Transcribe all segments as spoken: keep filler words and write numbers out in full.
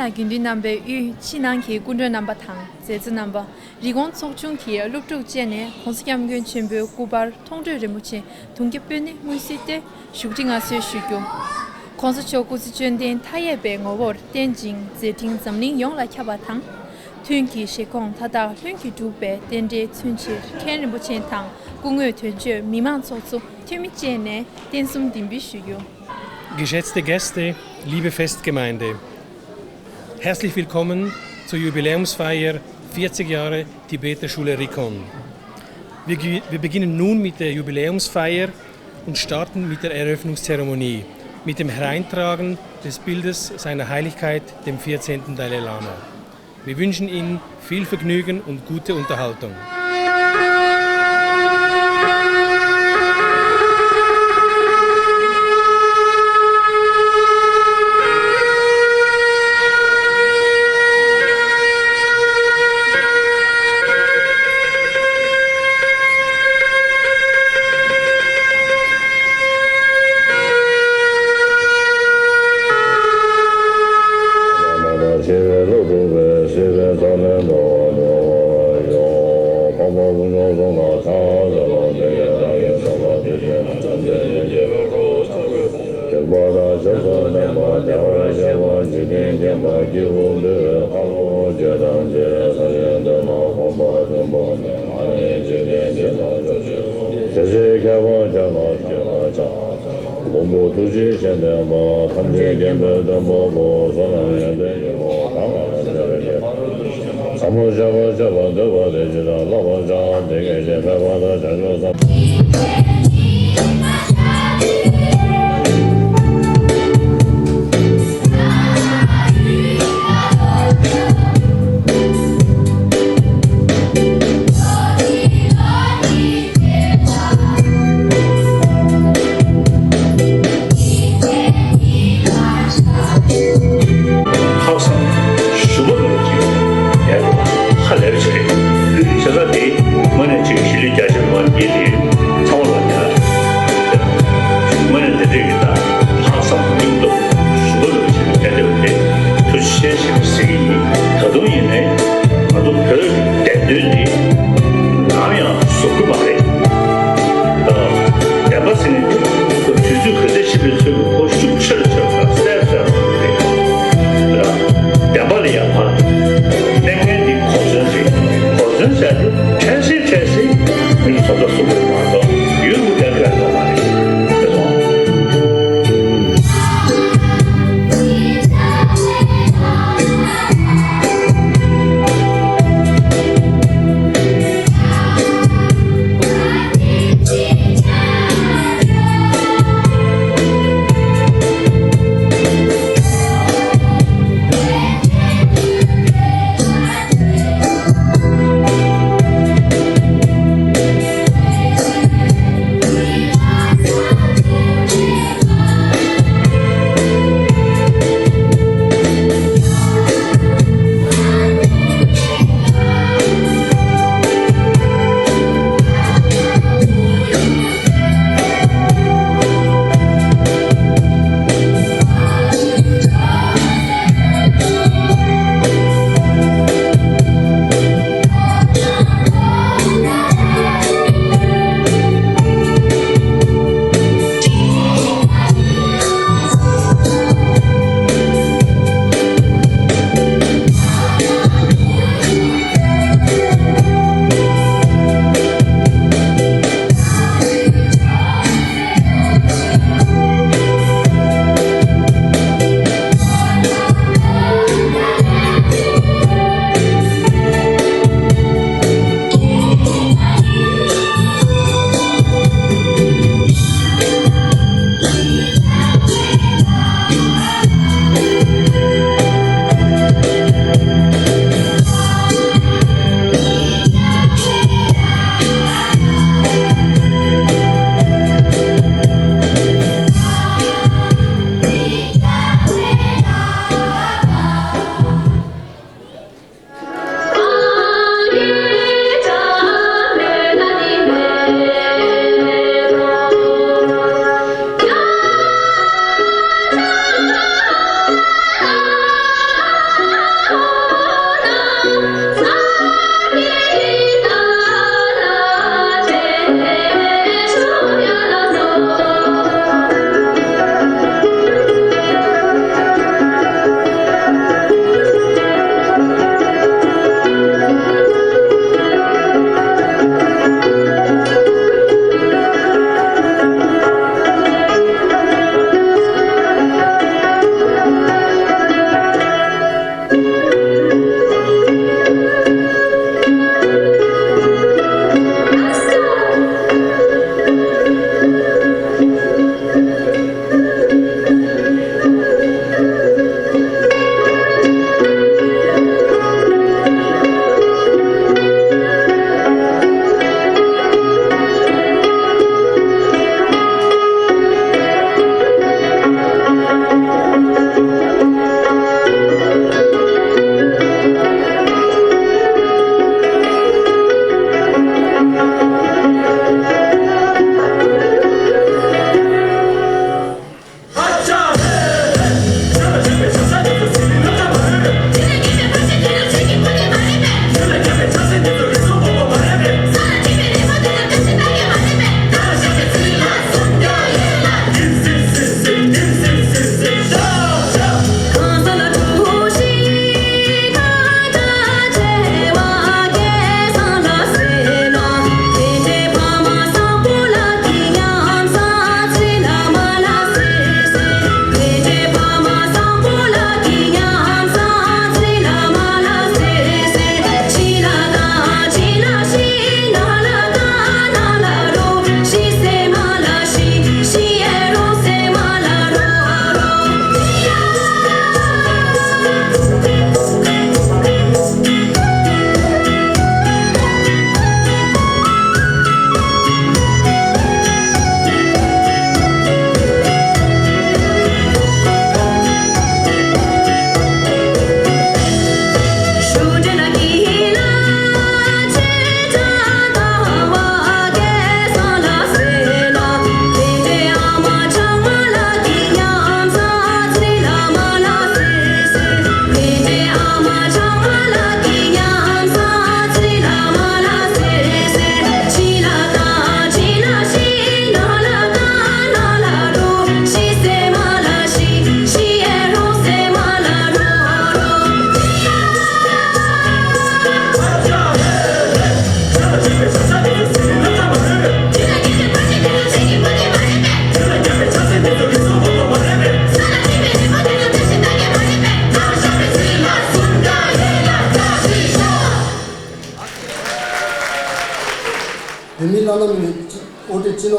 ལ་དགེ་འདུན་རྣམ་པའི་དབུས་ཕྱི་ནང་གི་སྐུ་མགྲོན་རྣམ་པ་དང་མཛའ་བརྩེ་རྣམ་པ། རི་ཀོན་ཚོགས་ཆུང་གི་སློབ་ཕྲུག་བཅས་ནས་༸གོང་ས་༸སྐྱབས་མགོན་ཆེན་པོའི་སྐུ་པར་མཐོང་གྲོལ་རིན་པོ་ཆེ་དུང་རྒྱ་སྤོས་སྣེ་མངོན་གསལ་ཏེ་བཞུགས་ཁྲི་མངའ་གསོལ་ཞུ་རྒྱུ། ༸གོང་ས་མཆོག་སྐུ་ཚེ་བཅད་ལྡན་མཐའ་ཡས་པའི་ངོ་བོར་བརྟན་ཅིང་མཛད་འཕྲིན་འཛམ་གླིང་ཡོངས་ལ་ཁྱབ་པ་དང་། ཐུན་གྱི་བཞེད་དགོངས་མཐའ་དག་ལྷུན་གྱིས་གྲུབ་པའི་རྟེན་འབྲེལ་མཚོན་ཕྱིར་མཁན་རིན་པོ་ཆེ་དང་སྐུ་ངོས་དོན་གཅོད་མི་མང་ཚོགས་གཙོ་འཐུས་མི་བཅས་ནས་རྟེན་གསུམ་འདེགས་འབུལ་ཞུ་རྒྱུ། Geschätzte Gäste, liebe Festgemeinde, herzlich willkommen zur Jubiläumsfeier vierzig Jahre Tibeter Schule Rikon. Wir, ge- wir beginnen nun mit der Jubiläumsfeier und starten mit der Eröffnungszeremonie, mit dem Hereintragen des Bildes seiner Heiligkeit, dem vierzehnten Dalai Lama. Wir wünschen Ihnen viel Vergnügen und gute Unterhaltung. མགོན་པོ་ཐུགས་རྗེའི་སྤྱན་ལྡན་པ། ཐམས་ཅད་མཁྱེན་པའི་སྟོན་པ་པོ། བསོད་ནམས་ཡོན་ཏན་ཉོན་མོངས་གང་ལ་ཕྱག་འཚལ་ལོ། ཟབ་མོ་སྤྱོད་པ་སྤྱད་པར་འདོད་པ་དེ་ཇི་ལྟར་བསླབ་པར་བྱ། དེ་སྐད་ཅེས་ཕེབས་པ་དང་བྱང་ཆུབ་སེམས། ལྷག་བསམ་ཞུ་བ་ལ་ཅིག་ཡར་ཧ་ལས་པ་ཞིག་རེད། ཤ་ཚ་དེ་དངོས་གནས་ཅིག་གཞིས་ལུས་རྒྱ་ཆེ་བ་ཡིན་དེ་ཚང་མ་ལ་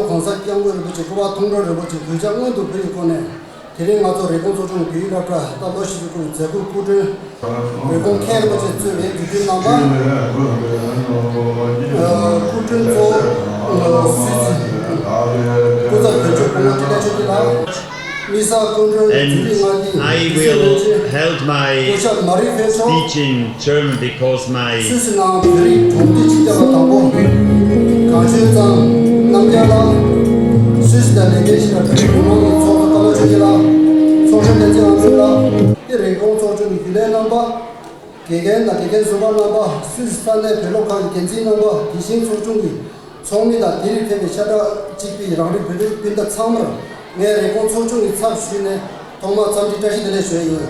གོང་ས་སྐྱབས་མགོན་རིན་པོ་ཆེ་སྐུ་པར་ཐུགས་འཕྲིན་རིན་པོ་ཆེ་གུས་ཕྱག་སྔོན་དུ་ཕུལ་བའི་སྒོ་ནས། དེ་རིང་ང་ཚོ་རེབ་གོང་ཚོགས་ཆུང་བོད་ཡིག་སློབ་གྲྭ་ད་ལོ་བཞི་བཅུ་དགུ་མཛད་སྒོའི་སྐུ་མགྲོན། རེབ་གོང་མཁན་རིན་པོ་ཆེ་གཙོས་པའི་དགེ་འདུན་རྣམ་པ། སྐུ་མགྲོན་གཙོ་བོ་སུད་སི་སྐུ་ཚབ་དོན་གཅོད་སྐུ་ངོ་ཀྲི་ཀ་ཆོས་སྐྱིད་ལགས། དམིགས་བསལ་སྐུ་མགྲོན་དུད་ལི་མངའ་སྡེའི་དགེ་སེམས་བློན་ཆེན་སྐུ་ཞབས་མ་རི་ཕེ་མཆོག་སུད་སི་ནང་བོད་རིགས་གྲོང་སྡེ་སྤྱི་ཁྱབ་པ་དང་པོ་གངས་ཅན་ཚང་རྣམ་རྒྱལ་ལགས། སུད་སི་ནང་ལས་འགན་བཞེས་པའི་བོད་རིགས་མི་མང་གི་ཚོགས་གཙོ་བཀའ་བློན་ཆོས་རྒྱན་ལགས། ཚོགས་གཞོན་བསྟན་འཛིན་དབང་ཕྱུག་ལགས། དེ་རེབ་གོང་ཚོགས་ཆུང་གི་རྒྱུན་ལས་རྣམ་པ། དགེ་རྒན་དང་དགེ་རྒན་ཟུར་པ་རྣམ་པ། སུད་སི་ས་གནས་བོད་སློབ་ཁང་གི་འགན་འཛིན་རྣམ་པ། དེ་བཞིན་ཚོགས་ཆུང་གི་ཚོགས་མི་དང་དེ་རིང་ཕེབས་པའི་ཤ་ཁྲག་གཅིག་པའི་རང་རིགས་བོད་རིགས་སྤུན་ཟླ་ཚང་མར་ངས་རེབ་གོང་ཚོགས་ཆུང་གི་ཚབ་ཞུས་ནས་ཐོག་མར་འཚམས་འདྲི་བཀྲ་ཤིས་བདེ་ལེགས་ཞུ་ཡི་ཡིན།